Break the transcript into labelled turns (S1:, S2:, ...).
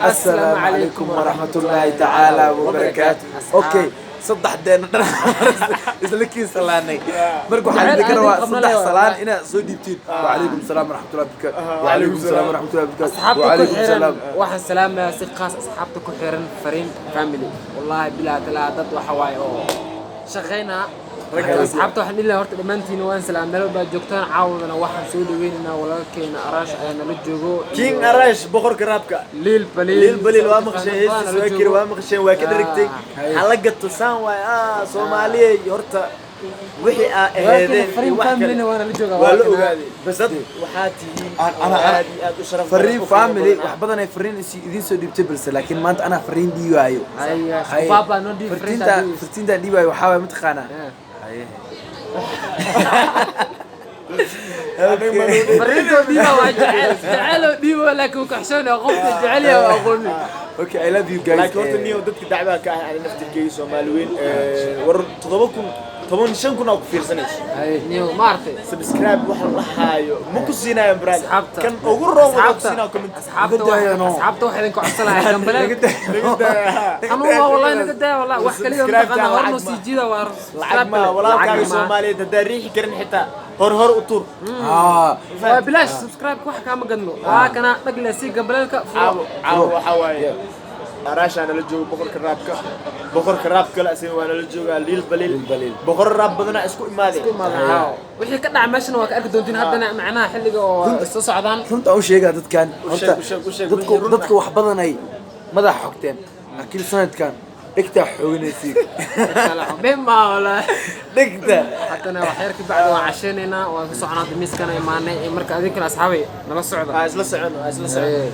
S1: Assalaamu calaykum waraxmatullaahi tacaala wabarakaatu. Okay, saddexdeena dhan isla kiin salaanay. Marka waxaan
S2: Jacayl
S1: idinka
S2: aad
S1: rabaa
S2: qabna
S1: saddex
S2: leh.
S1: Salaan inaad soo dhiibtiin. Wacalaykum salaam waraxmatullahi wabarakaatu, wacalaykum salaam waraxmatullahi wabarakaatu,
S2: Asxaabta ku
S1: wacalaykum
S2: xiran,
S1: salaam.
S2: Waxaan salaamayaa si khaas asxaabta ku xiran Fariin Family. Wallaahi bilaa talaa, dad waxa waaye oo shaqaynaa. Asxaabta waxaan dhihi lahaa, horta dhammaantiin waan salaam, meel walba aad joogtaan. Caawadana waxaan soo dhaweynaynaa walaalkeena Araash ayaa nala joogo.
S3: King Arash, boqorka raabka.
S2: Liil Baliil.
S3: Liil Baliil waa maqasheen, heestiis waa kiri, waa maqasheen, waa ka dherigtay. Hala gato saan waay. Soomaaliyey, horta wixii aa aheedeen iyo
S2: Fariin
S3: wax kale
S2: Familyna waa nala joogaa.
S3: Waa la
S2: Waa kana.
S3: ogaaday. Dad waxaa tihiin oo aad iyo aad u sharaf badan,
S1: Fariin
S3: u qiimo
S1: Family
S3: badan.
S1: wax badan ay fariin idiin soo dhiibtay, balse laakiin maanta anaa fariin dhiibaayo.
S2: Haya.
S1: Haye.
S2: Baaba noo dhiib.
S1: Fariinta
S2: Fariinta.
S1: Fariintaan dhiibaayo waxaa waay, mataqaanaa? Haye.
S2: Fariintoo dhiiba waa jecel, jeceloo dhiiba, laakiin wuu kaxshoonaya qofka jecel yahay waa aqooni.
S1: Okay, I love you guys.
S3: Laakiin horta niyo dadka dacwaa ka ah, ani naftirkeyga Soomaali weyn, war 7000, 15,000 aa ku fiirsanayso.
S2: Niyo maartay.
S3: Subscribe waxa la haayo ma ku siinayo, brother.
S2: Asxaabta.
S3: Kan ugu roon wuxuu ku
S2: Asxaabta.
S3: siinaa comment.
S2: Asxaabta.
S1: Naga daayo, no.
S2: Asxaabta waxaa idinka codsanaya gambaleel.
S3: Naga daaya.
S2: Xanuun waa wallahi, naga daaya wallahi, wax kaliya
S3: Subscribe
S2: mataqaanaa
S3: lacag
S2: hor noo
S3: ma-
S2: sii jiida waa
S3: lacag ma walaalkaaga Soomaaliyeed haddaa riixi karin, xitaa hor hor u tur.
S2: Waa bilaash subscribe, wax kaama gadno. Waa kana dhagle si gambaleelka furo.
S3: Caawo caawo waxaa waaye Araashaa nala joogo, boqorka raabka, boqorka raab kale asaga waa nala joogaa, Liil Baliil.
S1: Liil Baliil.
S3: Boqor raab badanaa isku imaadeen.
S2: Wixii ka dhaca meeshana waa ka arki doontiin haddana, macnaha xilliga oo soo socdaan.
S1: Runta u sheegaa dadkan horta.
S3: Sheeg, u sheeg, u sheeg,
S1: Dadku
S3: wixii run.
S1: Dadka wax badanay madaxa xogteen, laakiin sanadkan dhegtaa xooganaysiin.
S2: Been maa wallahi.
S1: Dhegta.
S2: Haddana wax yar ka bacdi waan casheynaynaa, waan ku soconaa, miiskana imaanay. Marka adinkana asxaabay nala socda.
S3: Aa isla socon, aa isla socon.